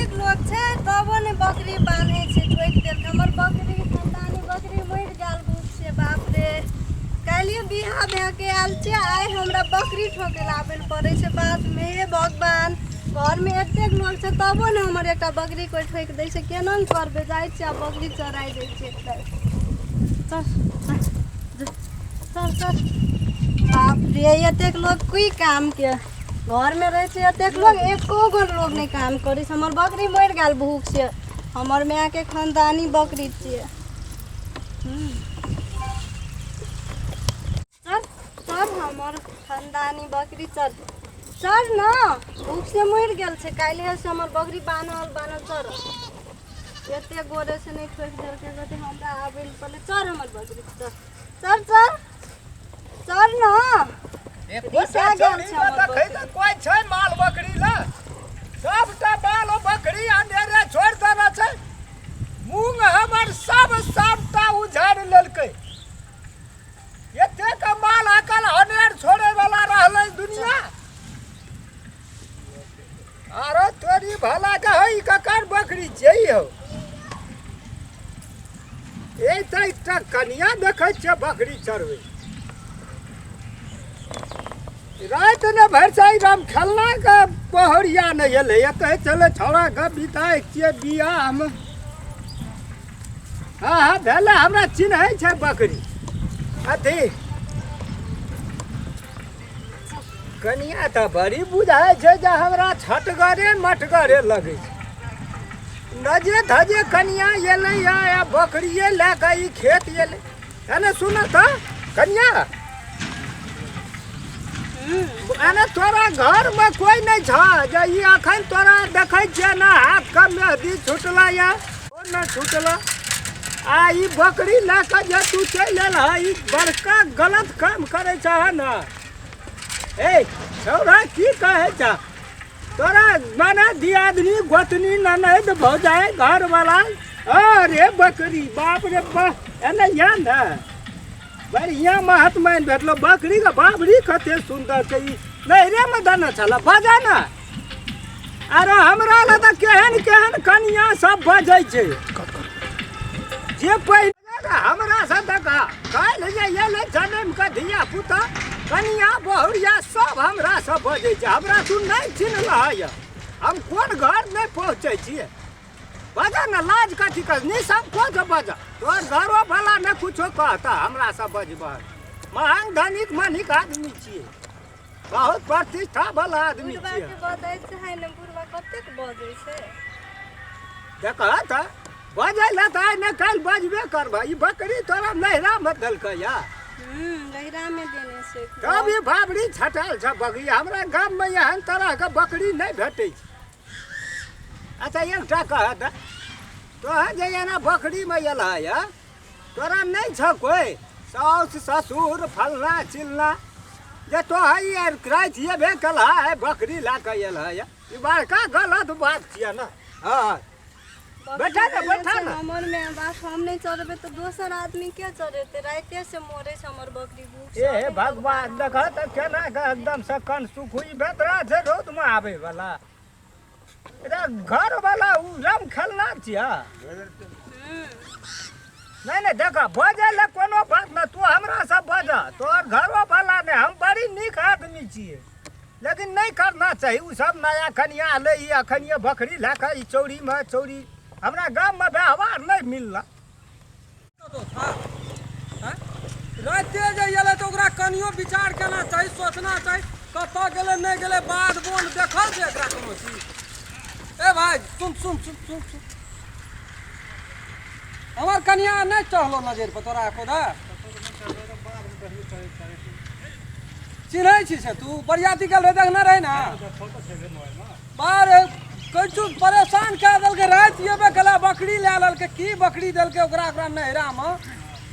एतेक लोक छै तबो ने बकरी बान्है छै ठोकि देलकै हमर बकरी खानदानी बकरी मरि गेल भूख से बाप रे काल्हिए बियाह भए के आयल छै आइ हमरा बकरी ठोकै लए आबै लए पड़ै छै बादमे हे भगवान घरमे एतेक लोक छै तबो ने हमर एकटा बकरी कोइ ठोकि दै छै केना ने करबै जाइ छियै आ बकरी चराइ दै छियै चल चल चल चल बाप रे एतेक लोक की कामके घरमे रहै छै एतेक लोक एको गो लोक नहि काम करै छै हमर बकरी मरि गेल भूख से हमर मायके खानदानी बकरी छियै चल चल हमर खानदानी बकरी चल चल न भूख से मरि गेल छै काल्हि से हमर बकरी बान्हल बान्हल चल एते गोरे से नहि ठोकि देलकै कहतै हमरा आबै लए पड़लै चल हमर बकरी चल चल चल चल न रिसा गेल छै हमर देखै बकरी। तऽ कोइ छै माल बकरी लए सबटा माल बकरी अनेरे छोड़ि देने छै मूंग हमर सब सबटा उझाड़ि लेलकै एतेक माल अकल अनेर छोड़े वाला रहलै दुनिया अरे तोरी भला के है ककर बकरी छियै हौ ए तऽ एकटा कनिया देखै छियै बकरी चरबै राति ने भरि चाही राम खेलना के पहरिया नहि एलै कहै छलै छौड़ाके बिताइ छियै बियाहमे हँ हँ भेलै हमरा चिन्है छै बकरी अथी कनिया तऽ बड़ी बुझाइ छै जे हमरा छटगरे मटगरे लगै छै नजे धजे कनिया एलै आ बकरिए लए कऽ ई खेत एलै एने सुन तऽ कनिया एने तोरा घरमे कोइ नहि छ जे ई अखन तोरा देखै छियै ने हाथके मेहदी छुटला यऽ ओ नहि छुटला आ ई बकरी लए कऽ जे तू चलि एल हँ ई बड़का गलत काम करै छह ने ए छौड़ा की कहै छह तोरा माने दियादनी गोतनी ननद भौजाइ घरवाला अरे बकरी बाप रे बाप एने या ने बढ़िया महात्मा भेटलो बकरी के बाबरी कते सुंदर छै ई नैहरे में देने छल बजा ने अरे हमरा लए तऽ केहन केहन कनिया सब बजै छै जे पहिले हमरा से देखा काल्हि जे एलै जनम के धिया पुता कनिया बहुरिया सब हमरा से बजै छै हमरा तू नहि चिन्हलह यऽ हम कोन घर नहि पहुँचै छियै बजा ने लाज कथी कर निसंकोच बजा तोहर घरो वाला ने कुछो कहता हमरा से बजबह महंग धनिक मनिक आदमी छियै बहुत प्रतिष्ठा वाला आदमी बुढ़बा छियै के बजै छै ने बुढ़बा कतेक बजै छै देखह तऽ बजै लए तऽ आइ ने काल्हि बजबे करबह ई बकरी तोरा नैहरामे देलकै या नैहरामे देने छै तब ई बाबरी छटल छै बकरी हमरा गाममे एहन तरहके बकरी नहि भेटै छै अच्छा एकटा कह तऽ तोहर जे एना बकरीमे एलह यऽ तोरा नहि छह कोइ साउस ससुर फल्लाँ चिल्लाँ जे तोहर ई आर राति एबे केलह आइ बकरी लए कऽ एलह यऽ ई बड़का गलत बात छियै ने हँ बैठा ने, बैठा ने। हमर माय बाप हम नहि चढ़बै तऽ दोसर आदमी के चढ़ेतै राइते से मरै छै हमर बकरी भूख ए हे भगवान देखह तऽ केना कऽ एकदम से कन सुख ई बेतरा छै रौदमे आबै वाला घर वाला उ राम खेलना छियै नहि नहि देख बजै लए कोनो बात नहि तू हमरा से बज तोहर घरो वाला नहि हम बड़ी नीक आदमी छियै लेकिन नहि करना चाही ओ सब नया कनिया एलै ई अखनिये बकरी लए कऽ ई चौरीमे चौरी हमरा गाममे व्यवहार नहि मिलल राइते जे एलै तऽ ओकरा कनियो विचार केना चाही सोचना चाही कतऽ गेलै नहि गेलै बाध बन देखल छै एकरा कोनो चीज ए भाइ सुन सुन सुन सुन सुन हमर कनिया नहि चढ़लो नजरि पर तोरा एको दा चिन्है छी से तू बरियाती गेल रहे देखने रही ने बारे कैचू परेशान कए देलकै राति एबे केला बकरी लए लेलकै की बकरी देलकै ओकरा ओकरा नैहरामे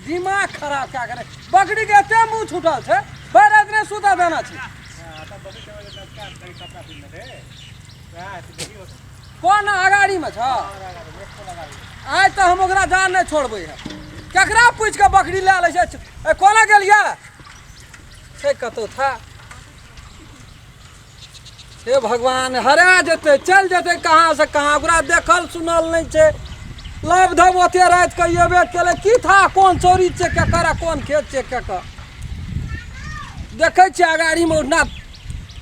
दिमाग खराब कए के बकरी के एते मुँह छूटल छै भरि राति नहि सुतऽ देना छै कोन अगाड़ीमे छ आइ तऽ हम ओकरा जान नहि छोड़बै है केकरा पूछि कऽ बकरी लए लै छै ए, कोना गेलियै छै कतहु था हे भगवान, हरा जेतै, चलि जेतै कहाँ से कहाँ, ओकरा देखल सुनल नहि छै। लव धब ओते राति के एबे केलै, की था कोन चोरी छै केकर आ कोन खेत छै केकर। देखै छियै अगाड़ीमे उठना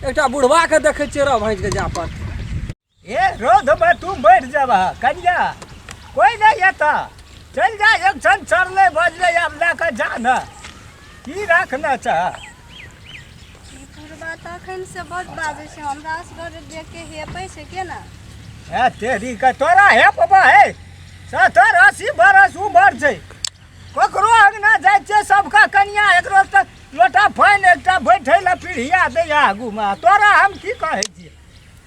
एकटा बुढ़बाके देखै छियै रह भैंसके जा पर। ए रौदमे तू मरि जेबह कनिया, कोइ नहि एतऽ, चलि जा। एक क्षण चढ़लै बजलै, आब लए कऽ जा ने, की राखने छह? ई बुढ़बा तऽ अखन से बड बाजै छै, हमरा असगर देख के हेपै छै केना? हे तेरी के, तोरा हे बाबा, हे 70-80 बरस उमर छै, ककरो अङ्गना जाइ छियै सबके कनिया एकरो तऽ लोटा पानि एकटा बैठै लए पीढ़िया दैया आगूमे। तोरा हम की कहै छियै?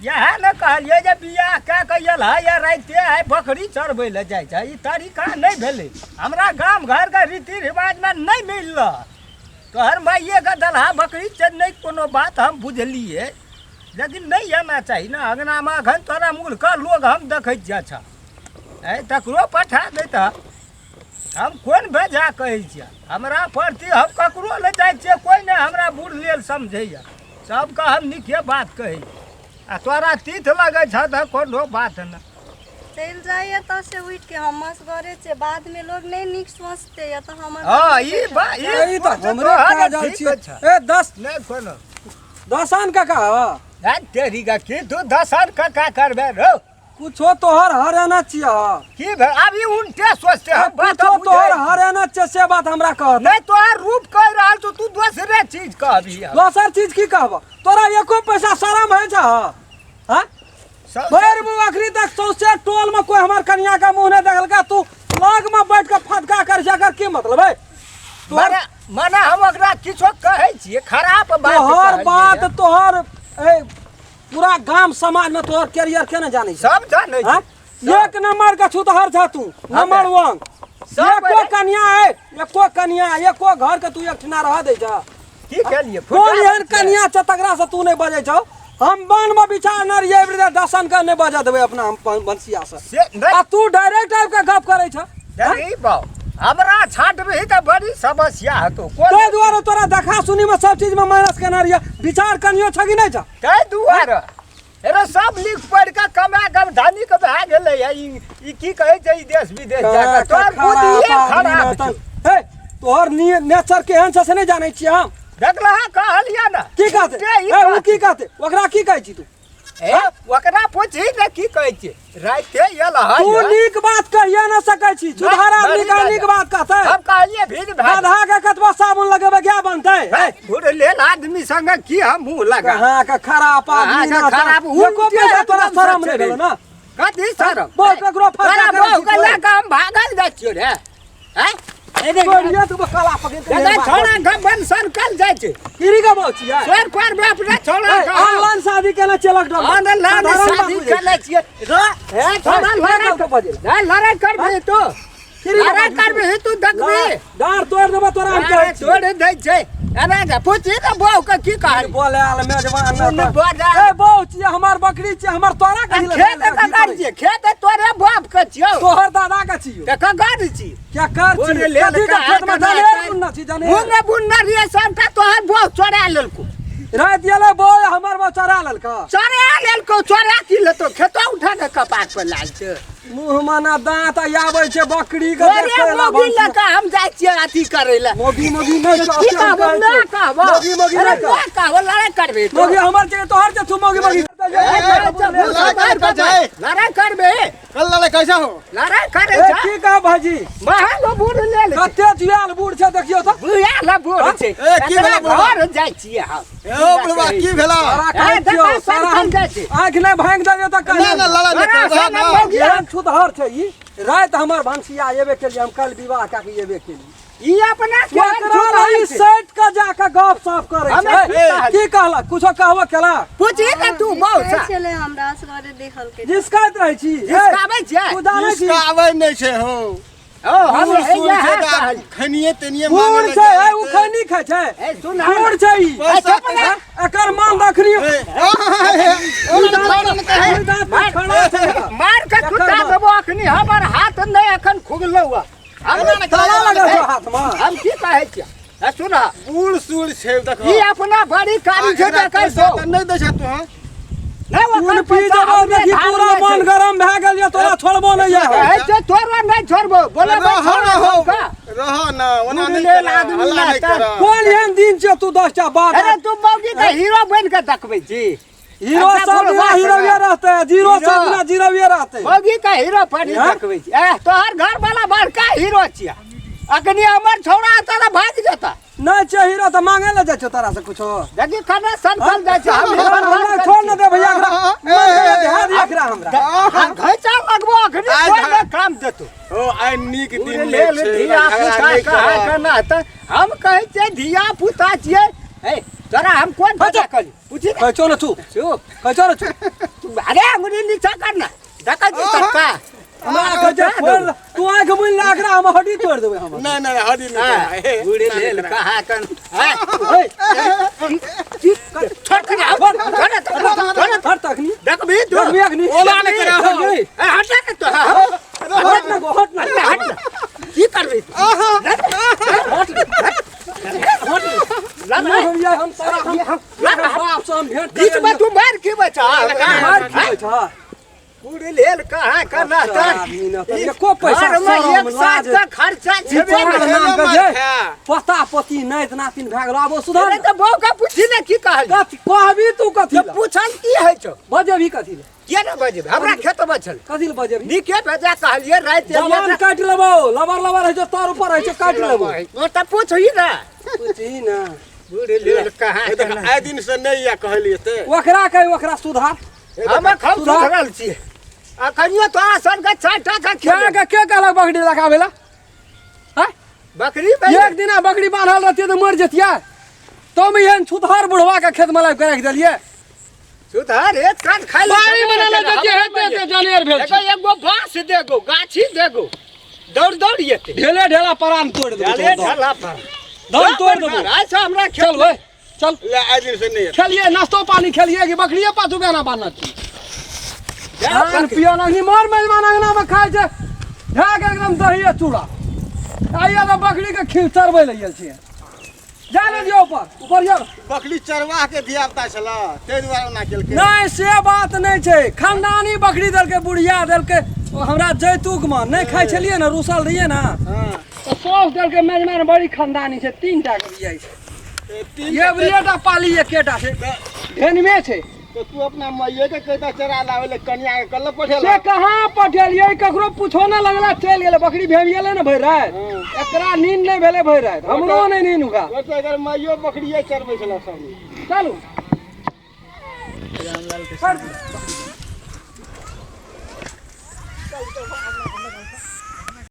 इएह ने कहलियै जे बियाह कए कऽ एल है या राइते आइ बकरी चरबै लए जाइ छै, ई तरीका नहि भेलै। हमरा गाम घरके रीति रिवाजमे नहि मिलल। तोहर माइएके दलहा बकरी छै, नहि कोनो बात, हम बुझलियै, लेकिन नहि आना चाही ने अङ्गनामे। एखन तोरा मूर्ख लोग हम देखै छियै। अच्छा, ऐ तकरो पठा दैत, हम कोन बेजा कहै छियै? हमरा प्रति हम ककरो लए जाइ छियै, कोइ नहि हमरा बूढ़ लेल समझैए, सबके हम नीके बात कहै, आ तोरा तीत लगै छह तऽ कोनो बात नहि। चलि जाइए तऽ से उठि के, हम असगरे छियै, बादमे लोग नहि नीक सोचतै या तऽ हमर। हँ, ई बा ई ई तऽ सोच हमरे तोहर काजल ठीक छियै। छै। ए दस नहि कोनो दसान काका हँ। है तेरी का, की तू दसन काका करबे रौ? कुछो तोहर हरेना छियै। की भेल? आब ई उल्टे सोचते, हम बात कुछो बुझै तोहर छी। हरेना छियै से बात हमरा कह नहि, तोहर रूप कहि रहल छौ, तू दोसरे चीज कहबी। दोसर चीज की कहब? तोरा एको पैसा शरम होइ छै? हँ, भरि मुँह अखनी तक सौंसे टोल में कोई हमार कनिया का मुंह नहीं देखलका, तू लग में बैठ के फटका कर जाकर, की मतलब है तोहर? मने मने हम ओकरा किछो कहै छियै खराब बात? तोहर कहलियै। बात तोहर ए पूरा गाम समाज में तोहर कैरियर के ना जानै छै? सब जानै हाँ? छै। एक नंबर के छूतहर छह तू, नंबर वन। सब एको बड़े- कनिया है, एको कनिया, एको घर के तू एक ठिना रह दै छह? की केलियै? कोन एहन कनिया छै तकरा से तू नहीं बजै छौ? हम वन में बिछा न रहियै एबरी दसन के नहीं बजा देबै अपना हम बंसिया से। से नहि। आ तू डायरेक्ट आबि के गप करै छह। अरे बाउ, हमरा छाटबही तऽ बड़ी समस्या हेतौ। कोन ताहि दुआरे तोरा देखा सुनी में सब चीज में माइनस केने रहियै। विचार कनियो छ कि नहि छ? ताहि दुआरे अरे सब लिख पढ़ के कमा के धनिक भए गेलै। ई ई की कहै छै, ई देश विदेश जाके तोहर बुद्धिए खराब छौ। हे, तोहर नेचर केहन छै से नहि जानै छियै हम। देखलह, कहलियै ने। की कहते? उल्टे ई हे, ओ बात। की कहते? ओकरा की कहै छी तू? ए, ओकरा पूछही ने की कहै छै, राइते एल है। तू नीक बात कहिए न सकै छी, सुधार आदमी बड़ी का नीक बात कहतै? हम कहलियै भीड़ भए गधा के कतबा साबुन लगेबै गाय बनतै? हे, घुर लेल आदमी संगे की हम मुँह लगा? कहाँ के खराब आदमी अहाँके ना खराब छौ। एको उल्टे पैसा तोरा एकदम शरम से नहि भेलौ ना? कथी शरम? बहु ककरो फटका तोरा करै बहु छी के तोरे। लऽ कऽ हम भागल जाइ छियौ रे, आँय? तोरिए तू काला पकड़ के दादा छोड़ा के बंसन कल जाइ छै। कीरी के बहु छियै? तोर पर बाप रे, छोड़ा के ऑनलाइन शादी केने छियै लॉकडाउन में। ऑनलाइन साधारण बात शादी बुझै केने छियै रे। हे छोड़ा, छी। लड़ाई के बजेला। नहीं, लड़ाई करबही तू? कीरी के लड़ाई बजेला। करबही तू, देखबही। डाँर तोड़ि देबो तोरा हम कहै अरे छी। छोड़ दै छै, अरे गे, पूछी ने बहु के की कहली। बोले आल मेजबान सुन बोले। ए बहु छियै हमर, बकरी छियै हमर, तोरा कथी लए खेत की ककर करै? छियै? खेत तोरे बाप के छियौ? तोहर दादा के छियौ। तऽ ककर छी? क्या कर बोले छी? लेल कथी के कहाँ खेत में कहाँ जनेर कहाँ बुनना छी जनेर? बुनने बुनने रहियै, सबटा तोहर बहु चोरा लेलको। राति एलै बहु हमर, बहु चोरा लेलका? चोरा लेलको। चोरा की लेतो? खेतो उठा के कपार पर लाल छै। मुँह में ना दांत आबै छै बकरी के तोरे देखै ला। मौगी लऽ कऽ हम जाइ छियै अथी करै लए। मोगी मोगी नहि कह। की कहबो? ना कहबो। मोगी मोगी अरे नहि कह। ना कहबो, लड़ाई करबे तू। मोगी हमर छै तोहर छै, तू मोगी मोगी। लड़ाई कर जाए। लड़ाई करबे? कल लड़ाई कैसा हो? लड़ाई करे ए छै। की कह भाजी? महंग बूढ़ ले ले। कते जुआल बूढ़ छै देखियौ तऽ। बुझायल बूढ़ छै। ए, की भेला बुढ़वा? घर जाइ छियै हम। ए ओ बुढ़वा, की भेला? सारा कहै ए, छियौ, देखा, सारा सब हम जाइ छै। आँखि नहि भाङि देबै तऽ ना कहियै। ना, लड़ाई नहीं तोरा कर रहा सन ना। मौगी एहन छुतहर छै ई। राति हमर भनसिया एबे केलियै, हम काल्हि विवाह कए के एबे केलियै। ई अपना केहन ओकरा छुतहर ई छै? सैट के जाके गप सप करै हमे छै। की कहलियै? की कहलक? कुछो कहबो केलक? पूछी ने तू बहु कहै से। छलै हमरा असगरे देखलकै। जिसकाइत रहै छी। ए, जिसकाबै छियै? तू जानै छी? इसका आवे नहीं छे हो। ओ हम बूढ़ सूढ़ इएह छै तऽ कहलियै। खनिये तेनिये बूढ़ मांगे छै, ए, ओ खैनी खाइ छै। ए सुन। बूढ़ छै ई। पैसा चुप ना। एकर मान रखनी। खड़ा छै। मार के कुटा एकर देबो अखनी, हमर हाथ नहि अखन खुगलौ हँ। हम ताला लगल छौ हाथ में। हम की कहै छियै? ए सुन। बूढ़ सूढ़ छै देखो। ई अपना बड़ी कारी छै एकरा देखै पैसा छौ। तऽ नहि दै छै तू। नहि खून ओकर पी पैसा जेबौ हमरे देखी धारने पूरा छै। मन गरम भए गेल जे तोरा छोड़बो नहि यऽ कहै छै तोरा नहि छोड़बो बोले रह रहो रह ना ओना नहि लेल करा, आदमी हल्ला नहि ना करा। कोन एहन दिन छै तू 10टा बात अरे तू मौगी के हीरो बन के देखबै छी हीरो अच्छा, सब बुढ़वा दिना हीरोए छै। रहते जीरो हीरो। सब दिना जीरोए रहते मौगी के हीरो पर ही हाँ? देखबै छी ए तोहर घर वाला बड़का हीरो छिया अखनी हमर छौड़ा तोरा भागि जेता नहि छै हीरो तऽ मांगे ले जाइ छौ तोरा से कुछो देखी कने सनकल जाइ छै हम हीरो हमरा छोड़ न दे भैया एकरा मांगे ले दे एकरा हमरा घैचा लगबो अखनी आइ कोई नहि काम देतो हो आइ नीक दिन लेल छै, धिया झगड़ा पुता नहि कहाँ करब। केना तऽ हम कहै छियै धिया पुता छियै हे तोरा हम कोन अच्छा। बता कहली पूछी ने कहै छौ ने तू चुप कहै छौ ने तू तू अरे अंगुरी नीचा कर ना देखै छी तक्का हमरा कहै छै छोड़ दे। तू आँखि मुनि ले एकरा हम हड्डी तोड़ि देबै हम नहि नहि हड्डी नहि हाँ, तोड़ा, हे, बुढ़ी नहि लेल करा। कहाँ कन हाँ, हे, छोड़ कर छोड़ छोड़ छोड़ हट तखनी देखबी तू देखबी अखनी ओला नहि करा। देखबी। ए, हट ना तो हट ना गो, हट ना हट ना की करबी तू? नहि होइए, हम तोरा हम बाप से हम भेंट बीच में तू मार की बचा मार खिबै छह पूरी लेल कहाँ करना अच्छा, आदमी न तऽ एको पैसा घर में शरम, एक साथ लाज। का खर्चा छेबे तोरा नहीं। नाम के मार जे खा। पता पति नहीं नातिन भए गेल आब ओ सुधर अरे तो बहू का पूछी ने की कहल कथी कहबी तू कथी तो लए? पूछल की है छौ बजेबही कथी लए? किया ने बजेबे हमरा खेत में छल कथी लए बजेबही नीके भेजा कहलिए राति जवान काटि लेबौ लबर लबर होइ छौ तर ऊपर होइ छौ काटि लेबौ ओ तऽ पूछही ने पूछही ना बूढ़ी लेल कहाँ हे देख, आइ दिन से नहि या कहलियै ते ओकरा कही ओकरा सुधार हम एखन सुधार। सुधरल छियै अखनियो तोरा सन के 4 टाका के खेल के के कहलक बकरी लगाबै ला आँय? बकरी में एक दिना बकरी बान्हल रहतियै तऽ मरि जतियै तो में एहन छुतहर बुढ़वा के खेत में लाबि के राखि देलियै सुधार एक कान खाइ ले बाड़ी बना ले जतियै हेते हेते जनेर भेल एगो एगो बाँस देगो गाछी देगो दौड़ दौड़ जेतै ढेले ढेला परान तोड़ि देबौ ढेले तोहर। ढेला पर दम तोड़ि देबौ अच्छा हमरा खेत चल भाई चल ले आइ दिन से नहि खेलिए नाश्तो पानी खेलिए कि बकरिए पाछू बेना बान्हल छी खान पियन अखनी मर मेजबान अंगना में खाइ छै ढाक एकदम दही चूड़ा आइए तऽ बकरी के खीर चरबै लए गेल छियै जा ले दियौ ऊपर ऊपर यौ बकरी चरवाह के धिया पुता छल ताहि दुआरे ओना केलकै नहि से बात नहि छै खानदानी बकरी देलकै बुढ़िया देलकै ओ हमरा जैतुक मे नहि खाइ छलियै ने रुसल रहियै ने हँ तऽ सौस देलकै मेजबान बड़ी खानदानी छै 3 टा के बियाइ छै ते तीन ये बरिएटा पाली एकेटा छै ढेनमे छै तऽ तू अपना माइये के कहिता चरा लाबै ले कनिया के कल्ल पठेला से कहाँ पठेलियै ककरो पूछो ना लगला चलि गेलै बकरी भेमियले ने भरि राति एकरा नींद नहि भेलै भरि राति हमरो नहि नींद हुआ ओतऽ एकर माइयो बकरिये चरबै छल सब चलू